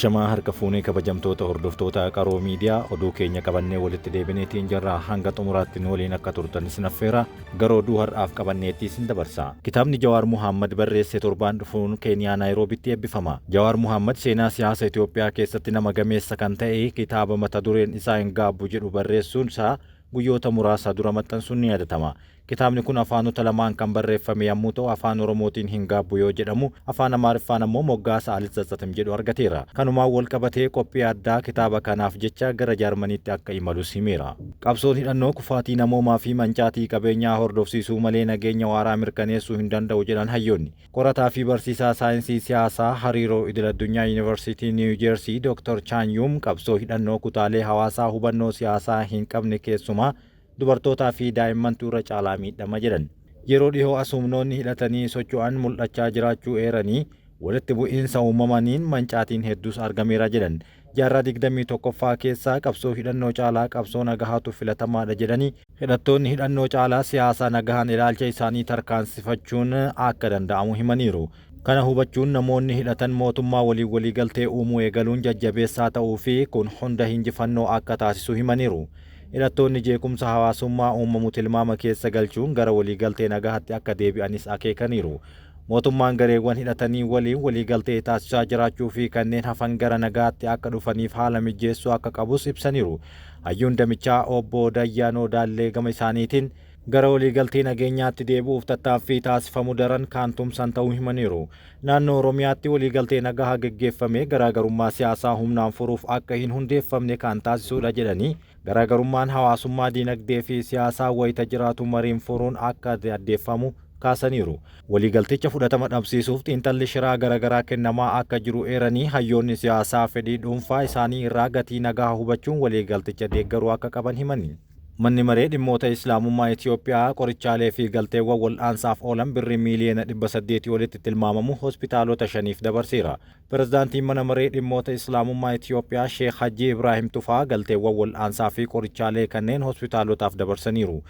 Ashamaa harka fuunee kabajamtoota hordoftoota Qaroo Miidiyaa, oduu keenya qabannee walitti deebineetiin jirra. Hanga xumuraatti nu waliin akka turtan isin affeera. Gara oduu har'aaf qabanneetti isin dabarsa. Kitaabni Jawaar Muhaammad barreesse torbaan dhufuun Keeniyaa Naayiroobitti eebbifama. Jawaar Muhaammad seenaa siyaasa Itoophiyaa keessatti nama gameessa kan ta'e kitaaba mata dureen isaa "Hin Gaabbu" jedhu barreessuun isaa guyyoota muraasa dura maxxansuun ni yaadatama. Kitaabni kun afaanota lamaan kan barreeffame yommuu ta'u, Afaan Oromootiin "Hin Gaabbu" yoo jedhamu, Afaan Amaariffaan ammoo moggaasa "Alitsatsatm" jedhu argateera. Kanumaan wal qabatee qophii addaa kitaaba kanaaf jecha gara Jaarmaniitti akka imalus himeera. Qabsoon hidhannoo kufaatii namoomaa fi mancaatii qabeenyaa hordofsiisuu malee nageenya waaraa mirkaneessuu hin danda'u jedhan hayyoonni. Qorataa fi barsiisaa saayinsii siyaasaa hariiroo idil-addunyaa Yuunivarsiitii Niiw Jeersii Dr. Chaanyuum, qabsoo hidhannoo kutaalee hawaasaa hubannoo siyaasaa hin qabne, keessumaa dubartootaa fi daa'immantu irra caalaa miidhama jedhan. Yeroo dhihoo as humnoonni hidhatanii socho'an mul'achaa jiraachuu eeranii, walitti bu'iinsa uumamaniin mancaatiin hedduus argameera jedhan. Jaarraa 21ffaa keessaa qabsoo hidhannoo caalaa qabsoo nagahaatu filatamaadha jedhanii, hidhattoonni hidhannoo caalaa siyaasa nagahaan ilaalcha isaanii tarkaansifachuun akka danda'amu himaniiru. Kana hubachuun namoonni hidhatan mootummaa waliin waliigaltee uumuu eegaluun jajjabeessaa ta'uu fi kun hunda injifannoo akka taasisu himaniiru. Hidhattoonni jeequmsa hawaasummaa uumamu tilmaama keessa galchuun gara waliigaltee nagahaatti akka deebi'anis akeekaniiru. Mootummaan gareewwan hidhatanii waliin waliigaltee taasisaa jiraachuu fi kanneen hafan gara nagaatti akka dhufaniif haala mijeessuu akka qabus ibsaniiru. Hayyuun damichaa obbo Dayyaanoo Daallee gama isaaniitiin, gara waliigaltee nageenyaatti deebi'uuf tattaaffii taasifamu daran kan tumsan ta'uu himaniiru. Naannoo Oromiyaatti waliigaltee nagahaa geggeeffame garaagarummaa siyaasaa humnaan furuuf akka hin hundeeffamne kan taasisudha jedhanii, garaagarummaan hawaasummaa, diinagdee fi siyaasaa wayita jiraatu mariin furuun akka addeeffamu kaasaniiru. Waliigalticha fudhatama dhabsiisuuf xiinxalli shiraa garaagaraa kennamaa akka jiru eeranii, hayyoonni siyaasaa fedhii dhuunfaa isaanii irraa gatii nagaa hubachuun waliigalticha deeggaruu akka qaban himani. Manni Maree Dhimmoota Islaamummaa Itoophiyaa qorichaalee fi galteewwan wal'aansaaf oolan birrii miiliyoona 800 olitti tilmaamamu hospitaalota shaniif dabarseera. Pirezidaantiin Mana Maree Dhimmoota Islaamummaa Itoophiyaa Sheekh Hajji Ibraahim Tufaa galteewwan wal'aansaa fi qorichaalee kanneen hospitaalotaaf dabarsaniiru.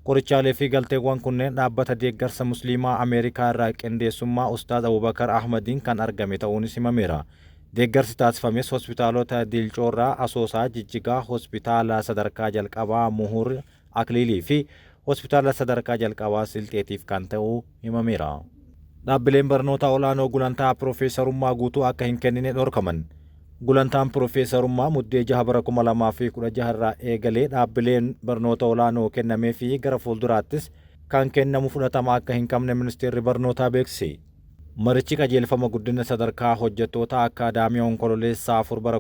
Qorichaalee fi galteewwan kunneen dhaabbata deeggarsa Musliimaa Ameerikaa irraa qindeessummaa Ustaaz Abubakar Ahmadiin kan argame ta'uunis himameera. Deeggarsi taasifames hospitaalota Dilcoorraa, Asoosaa, Jijjigaa, Hospitaala sadarkaa jalqabaa Muhur Akliilii fi Hospitaala sadarkaa jalqabaa Silxeetiif kan ta'u himameera. Dhaabbileen barnoota olaanoo gulantaa piroofeesarummaa guutuu akka hin kennine dhorkaman. Gulantaan piroofeesarummaa Muddee 6 bara 2016 irraa eegalee dhaabbileen barnoota olaanoo kennamee fi gara fuulduraattis kan kennamu fudhatama akka hin qabne Ministeerri Barnootaa beeksise. Marichi qajeelfama guddina sadarkaa hojjettoota akkaadaamii Onkololeessaa 4 bara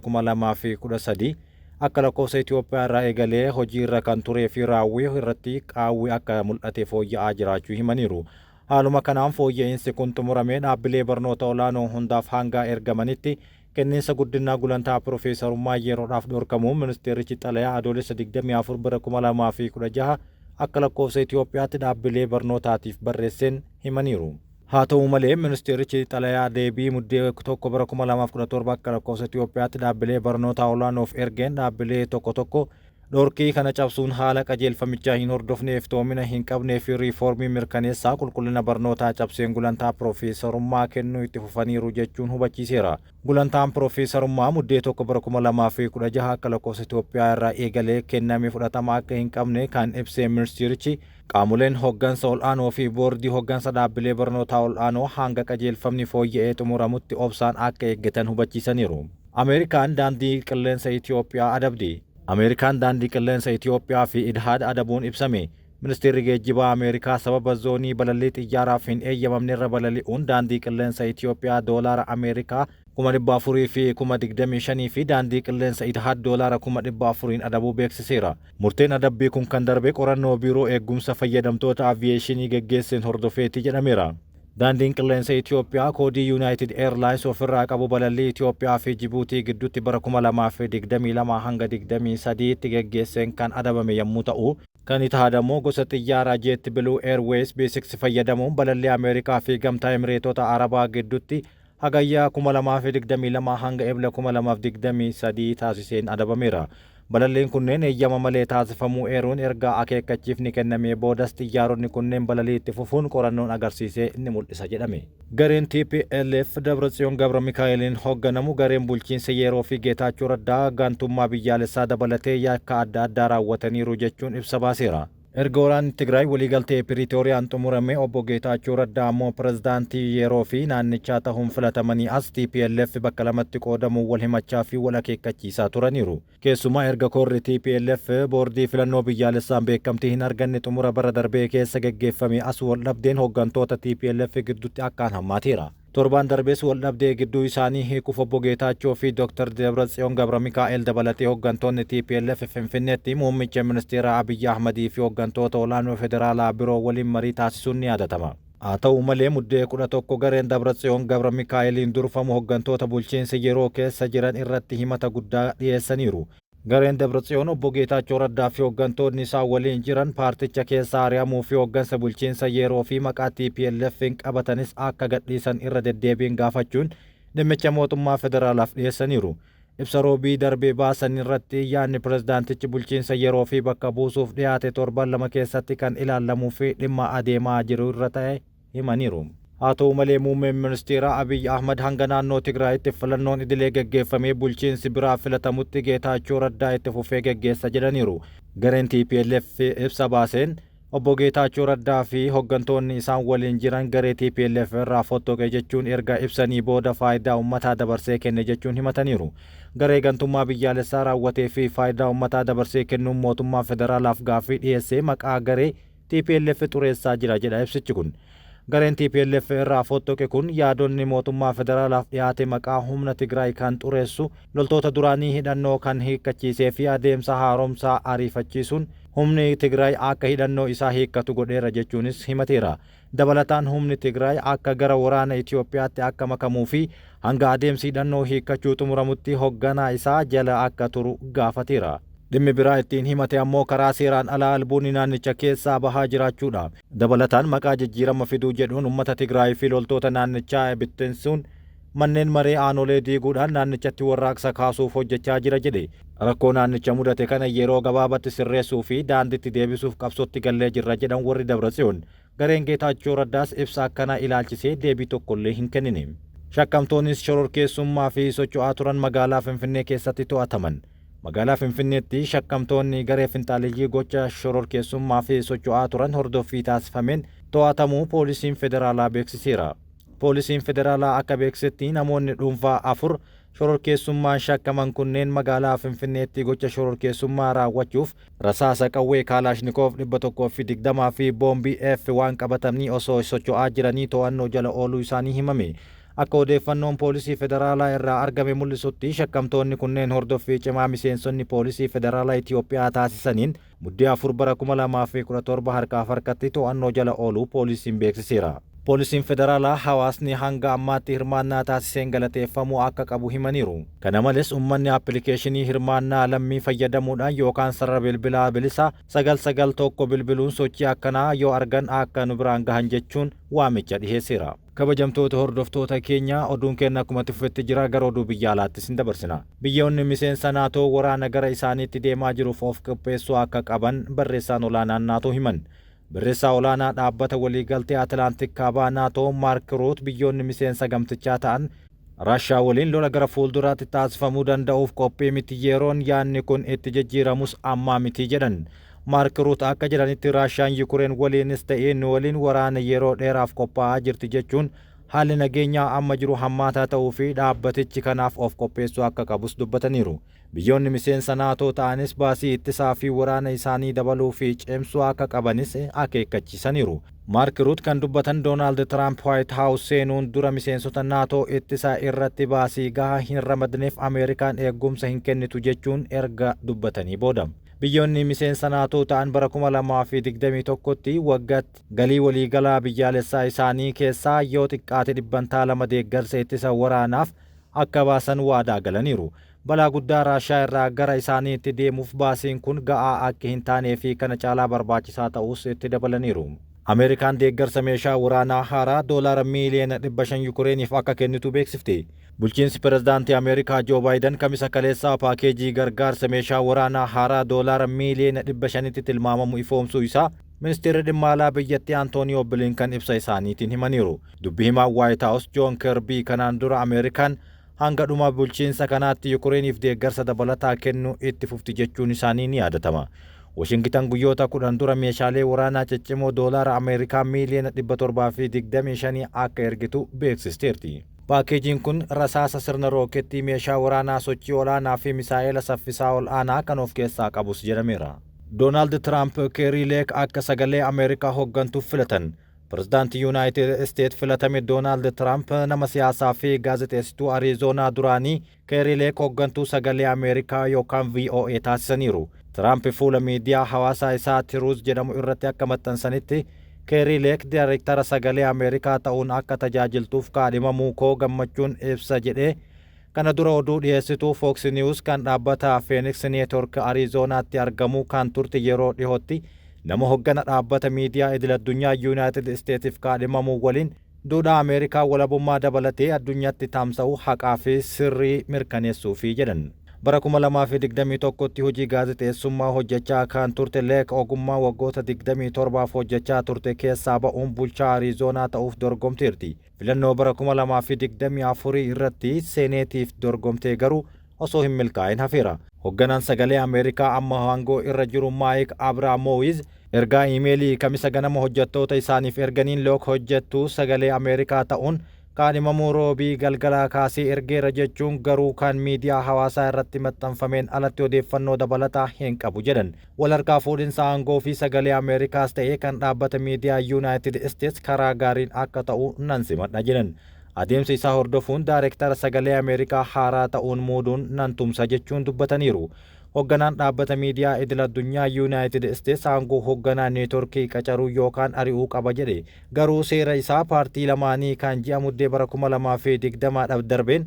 2013 akka lakkoofsa Itoophiyaa irraa eegalee hojii irra kan turee fi raawwii irratti qaawwi akka mul'ate fooyya'aa jiraachuu himaniiru. Haaluma kanaan fooyya'insi kun xumuramee dhaabbilee barnoota olaanoo hundaaf hanga ergamanitti kenniinsa guddinaa gulantaa piroofeesarummaa yeroodhaaf dhorkamuun ministeerichi xalayaa Adoolessa 24 bara 2016 akka lakkoofsa Itoophiyaatti dhaabbilee barnootaatiif barreesseen himaniiru. Haa ta'u malee, ministeerichi xalayaa deebii Muddee 1 bara 2017 akka lakkoofsa Itoophiyaatti dhaabbilee barnoota olaanoof ergeen, dhaabbilee tokko tokko dhorkii kana cabsuun haala qajeelfamichaa hin hordofne, iftoomina hin qabnee fi riifoormii mirkaneessaa qulqullina barnootaa cabseen gulantaa piroofeesarummaa kennuu itti fufaniiru jechuun hubachiiseera. Gulantaan piroofeesarummaa Muddee 1 bara 2016 akka lakkoofsa Itoophiyaa irraa eegalee kenname fudhatama akka hin qabne kan ibse ministeerichi, qaamoleen hoggansa ol'aanoo fi boordii hoggansa dhaabbilee barnootaa ol'aanoo hanga qajeelfamni fooyya'ee xumuramutti obsaan akka eeggatan hubachiisaniiru. Ameerikaan Daandii Qilleensa Itoophiyaa adabdi. Ameerikaan Daandii Qilleensa Itoophiyaa fi Itihad adabuun ibsame. Ministeerri Geejjibaa Ameerikaa sababa zoonii balallii xiyyaaraaf hin eeyyamamne irra balali'uun Daandii Qilleensa Itoophiyaa doolaara Ameerikaa 425,000 fi Daandii Qilleensa Itihad doolaara 400,000n adabuu beeksiseera. Murteen adabbii kun kan darbe qorannoo Biiroo Eegumsa Fayyadamtoota Aviyeeshinii geggeesseen hordofeeti jedhameera. Daandiin Qilleensa Itoophiyaa koodii United Airlines ofirraa qabu balallii Itoophiyaa fi Jibuutii gidduutti bara 2022 hanga 23tti geggeesseen kan adabame yommuu ta'u, kan Itihad ammoo gosa xiyyaaraa JetBlue Airways B6 fayyadamuun balallii Ameerikaa fi Gamtaa Emireetota Arabaa gidduutti Hagayya 2022 hanga Ebla 2023 taasiseen adabameera. Balalliin kunneen eeyyama malee taasifamuu eeruun erga akeekkachiifni kennamee boodas xiyyaaronni kunneen balalii itti fufuun qorannoon agarsiisee ni mul'isa jedhame. Gareen TPLF Dabratsiyoon Gabra Mikaa'eliin hoogganamu gareen bulchiinsa yeroo fi Geetaachoo Raddaa gantummaa biyyaalessaa dabalatee yakka adda addaa raawwataniiru jechuun ibsa baaseera. Erga waraanni Tigraay waliigaltee Piriitooriyaan xumurame obbo Geetaachoo Raddaa ammoo pirezidaantii yeroo fi naannichaa tahuun filatamanii as TPLF bakka lamatti qoodamuun wal himachaa fi wal akeekkachiisaa turaniiru. Keessumaa erga korri TPLF boordii filannoo biyyaalessaan beekamtii hin arganne xumura bara darbee keessa geggeeffame as wal dhabdeen hooggantoota TPLF gidduutti akkaan hammaateera. Torbaan darbees wal dhabdee gidduu isaanii hiikuuf obbo Geetaachoo fi Dr. Dabratsiyoon Gabra Mikaa'el dabalatee hooggantoonni TPLF Finfinneetti muummicha ministeera Abiyyi Ahmadii fi hooggantoota olaanoo federaalaa biroo waliin marii taasisuun ni yaadatama. Haa ta'u malee muddee 11 gareen Dabratsiyoon Gabra Mikaa'eliin durfamu hooggantoota bulchiinsa yeroo keessa jiran irratti himata guddaa dhiyeessaniiru. Gareen Dabratsiyoon obbo Geetaachoo Raddaa fi hooggantoonni isaa waliin jiran paarticha keessa ari'amuu fi hooggansa bulchiinsa yeroo fi maqaa TPLF'n qabatanis akka gadhiisan irra deddeebiin gaafachuun dhimmicha mootummaa federaalaaf dhiyeessaniiru. Ibsa roobii darbee baasan irratti yaadni pirezidaantichi bulchiinsa yeroo fi bakka buusuuf dhiyaate torban 2 keessatti kan ilaalamuu fi dhimma adeemaa jiru irra ta'e himaniiru. Haa ta'u malee muummeen ministeera Abiyyi Ahmad hanga naannoo Tigraayitti filannoon idilee geggeeffamee bulchiinsi biraa filatamutti Geetaachoo Raddaa itti fufee geggeessa jedhaniiru. Gareen TPLF ibsa baaseen obbo Geetaachoo Raddaa fi hooggantoonni isaan waliin jiran garee TPLF irraa fottoqe jechuun erga ibsanii booda faayidaa uummataa dabarsee kenne jechuun himataniiru. Garee gantummaa biyyaalessaa raawwatee fi faayidaa uummataa dabarsee kennuun mootummaa federaalaaf gaaffii dhiyeessee maqaa garee TPLF xureessaa jira jedha ibsichi kun. Gareen TPLF irraa fottoqe kun yaadonni mootummaa federaalaaf dhiyaate maqaa humna Tigraay kan xureessu loltoota duraanii hidhannoo kan hiikkachiisee fi adeemsa haaromsaa ariifachiisuun humni Tigraay akka hidhannoo isaa hiikkatu godheera jechuunis himateera. Dabalataan humni Tigraay akka gara waraana Itoophiyaatti akka makamuu fi hanga adeemsi hidhannoo hiikkachuu xumuramutti hoogganaa isaa jala akka turu gaafateera. Dhimmi biraa ittiin himate ammoo karaa seeraan alaa albuunni naannicha keessaa bahaa jiraachuudha. Dabalataan maqaa jijjiirama fiduu jedhuun uummata Tigraay fi loltoota naannichaa bittinsuun manneen maree aanolee diiguudhaan naannichatti warraaqsa kaasuuf hojjechaa jira jedhe. Rakkoo naannicha mudate kana yeroo gabaabatti sirreessuu fi daandiitti deebisuuf qabsootti gallee jirra jedhan warri Dabratsiyoon. Gareen Geetaachoo Raddaas ibsa akkanaa ilaalchisee deebii tokkollee hin kennine. Shakkamtoonnis shororkeessummaa fi socho'aa turan magaalaa Finfinnee keessatti to'ataman. Magaalaa Finfinneetti shakkamtoonni garee finxaaleyyii gocha shororkeessummaa fi socho'aa turan hordoffii taasifameen to'atamuu poolisiin federaalaa beeksiseera. Poolisiin federaalaa akka beeksisetti namoonni dhuunfaa 4 shororkeessummaan shakkaman kunneen magaalaa Finfinneetti gocha shororkeessummaa raawwachuuf rasaasa qawwee Kaalaashnikoof 120 fi boombii F waan qabatanii osoo socho'aa jiranii to'annoo jala ooluu isaanii himame. Akka odeeffannoon poolisii federaalaa irraa argame mul'isutti shakkamtoonni kunneen hordoffii cimaa miseensonni poolisii federaalaa Itoophiyaa taasisaniin muddee 4 bara 2017 harkaaf harkatti to'annoo jala ooluu poolisiin beeksiseera. Poolisiin federaalaa hawaasni hanga ammaatti hirmaannaa taasiseen galateeffamuu akka qabu himaniiru. Kana malees uummanni appilikeeshinii hirmaannaa lammii fayyadamuudhaan yookaan sarara bilbilaa bilisa 991 bilbiluun sochii akkanaa yoo argan akka nu biraan gahan jechuun waamicha dhiheesseera. Kabajamtoota hordoftoota keenya oduun keenya akkuma itti jira gara oduu biyya alaattis hin dabarsina. Biyyoonni miseensa naatoo waraana gara isaaniitti deemaa jiruuf of qopheessuu akka qaban barreessaan olaanaan naatoo himan. Barreessaa olaanaa dhaabbata waliigaltee Atlaantik kaabaa naatoo Maark Ruut biyyoonni miseensa gamtichaa ta'an Raashaa waliin lola gara fuulduraatti taasifamuu danda'uuf qophii miti yeroon yaadni kun itti jijjiiramus ammaa miti jedhan. Maark Ruut akka jedhanitti Raashaan Yukureen waliinis ta'ee nu waliin waraana yeroo dheeraaf qophaa'aa jirti jechuun haalli nageenyaa amma jiru hammaataa ta'uu fi dhaabbatichi kanaaf of qopheessuu akka qabus dubbataniiru. Biyyoonni miseensa naatoo ta'anis baasii ittisaa fi waraana isaanii dabaluu fi cimsuu akka qabanis akeekkachiisaniiru. Maark Ruut kan dubbatan Doonaald Tiraamp Waayit Haawus seenuun dura miseensota naatoo ittisaa irratti baasii gahaa hin ramadneef Ameerikaan eegumsa hin kennitu jechuun erga dubbatanii booda. Biyyoonni miseensa naatoo ta'an bara 2021tti waggaatti galii waliigalaa biyyaalessaa isaanii keessaa yoo xiqqaate 2% deeggarsa ittisa waraanaaf akka baasan waadaa galaniiru. Balaa guddaa Raashaa irraa gara isaaniitti deemuuf baasiin kun ga'aa akka hin taanee fi kana caalaa barbaachisaa ta'us itti dabalaniiru. Ameerikaan deeggarsa meeshaa waraanaa haaraa doolaara miiliyoona 500 Yukureeniif akka kennitu beeksifte. Bulchiinsi pirezidaantii Ameerikaa Joo Baayiden Kamisa kaleessaa paakeejii gargaarsa meeshaa waraanaa haaraa doolaara miiliyoona 500tti tilmaamamu ifoomsuu isaa ministeerri dhimma alaa biyyattii Antooniyoo Bilinkan ibsa isaaniitiin himaniiru. Dubbi himaan Waayit Haawus Joon Kerbii kanaan dura Ameerikaan hanga dhuma bulchiinsa kanaatti Yukureeniif deeggarsa dabalataa kennuu itti fufti jechuun isaanii ni yaadatama. Washingitan guyyoota 10 dura meeshaalee waraanaa ciccimoo doolaara Ameerikaa miiliyoona 725 akka ergitu beeksisteerti. Paakeejiin kun rasaasa sirna rookettii, meeshaa waraanaa sochii olaanaa fi misaa'ela saffisaa ol'aanaa kan of keessaa qabus jedhameera. Doonaald Tiraamp Keerii Leek akka Sagalee Ameerikaa hooggantuuf filatan. Pirezidaantii Yuunaayitid Isteet filatame Doonaald Tiraamp nama siyaasaa fi gaazexeessituu Ariizoonaa duraanii Keerii Leek hooggantuu Sagalee Ameerikaa yookaan VOA taasisaniiru. Tiraamp fuula miidiyaa hawaasaa isaa Tiruuz jedhamu irratti akka maxxansanitti, Keerii Leek daayireektara Sagalee Ameerikaa ta'uun akka tajaajiltuuf kaadhimamuu koo gammachuun ibsa jedhee, kana dura oduu dhiyeessituu Fox News kan dhaabbata Phoenix Network Ariizoonaatti argamu kan turte, yeroo dhihootti nama hoggana dhaabbata miidiyaa idil addunyaa Yuunaayitid Isteetsiif kaadhimamuu waliin duudhaa Ameerikaa walabummaa dabalatee addunyaatti tamsa'u haqaa fi sirrii mirkaneessuufi jedhan. Bara 2021tti hojii gaazexeessummaa hojjechaa kan turte Leek ogummaa waggoota 27f hojjechaa turte keessaa ba'uun bulchaa Ariizoonaa ta'uuf dorgomteerti. Filannoo bara 2024 irratti seeneetiif dorgomtee garuu osoo hin milkaa'in hafeera. Hoogganaan Sagalee Ameerikaa amma aangoo irra jiru Maayik Abraamoowiz ergaa iimeelii Kamisa ganama hojjettoota isaaniif erganiin, Leek hojjettuu Sagalee Ameerikaa ta'uun kaadhimamuu Roobii galgalaa kaasee ergeera jechuun, garuu kan miidiyaa hawaasaa irratti maxxanfameen alatti odeeffannoo dabalataa hin qabu jedhan. Wal harkaa fuudhinsa aangoo fi Sagalee Ameerikaas ta'ee kan dhaabbata miidiyaa Yuunaayitid Isteets karaa gaariin akka ta'u nan simadha jedhan. Adeemsa isaa hordofuun daayireektara Sagalee Ameerikaa haaraa ta'uun muuduun nan tumsa jechuun dubbataniiru. Hoogganaan dhaabbata miidiyaa idil addunyaa Yuunaayitid Isteets aangoo hoogganaa neetworkii qacaruu yookaan ari'uu qaba jedhe. Garuu seera isaa paartii lamaanii kan ji'a Muddee bara 2020 darbeen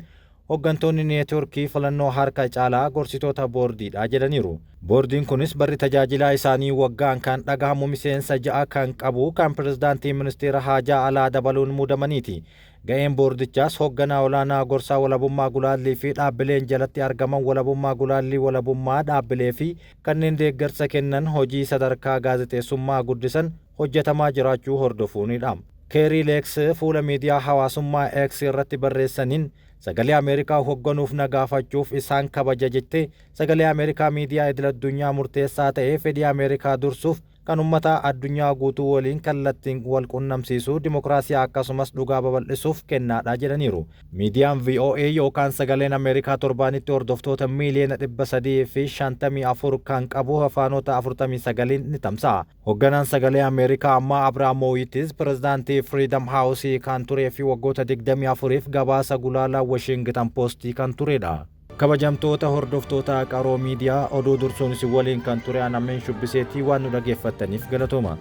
hooggantoonni neetworkii filannoo harka caalaa gorsitoota boordiidha jedhaniiru. Boordiin kunis barri tajaajilaa isaanii waggaan kan dhagahamu miseensa ja'a kan qabu kan pirezidaantii ministeera haajaa alaa dabaluun muudamaniiti. Ga'een boordichaas hoogganaa olaanaa gorsaa walabummaa gulaallii fi dhaabbileen jalatti argaman walabummaa gulaallii, walabummaa dhaabbilee fi kanneen deeggarsa kennan, hojii sadarkaa gaazexeessummaa guddisan hojjetamaa jiraachuu hordofuunidha. Keerii Leeks fuula miidiyaa hawaasummaa X irratti barreessaniin, Sagalee Ameerikaa hoogganuuf na gaafachuuf isaan kabaja jette, Sagalee Ameerikaa miidiyaa idil addunyaa murteessaa ta'ee fedhii Ameerikaa dursuuf kan ummata addunyaa guutuu waliin kallattiin wal qunnamsiisuu, dimokiraasii akkasumas dhugaa babal'isuuf kennaadha jedhaniiru. Miidiyaan VOA yookaan Sagaleen Ameerikaa torbaanitti hordoftoota miiliyoona 354 kan qabu afaanota 49 ni tamsa'a. Hoogganaan Sagalee Ameerikaa ammaa Abraamoowitis pirezidaantii Freedom House kan turee fi waggoota 24f gabaasa gulaalaa Washington Postii kan turedha. Kabajamtoota hordoftoota Qaroo Miidiyaa, oduu dursuun isin waliin kan ture Anammeen Shubbiseetii, waan nu dhageeffattaniif galatooma.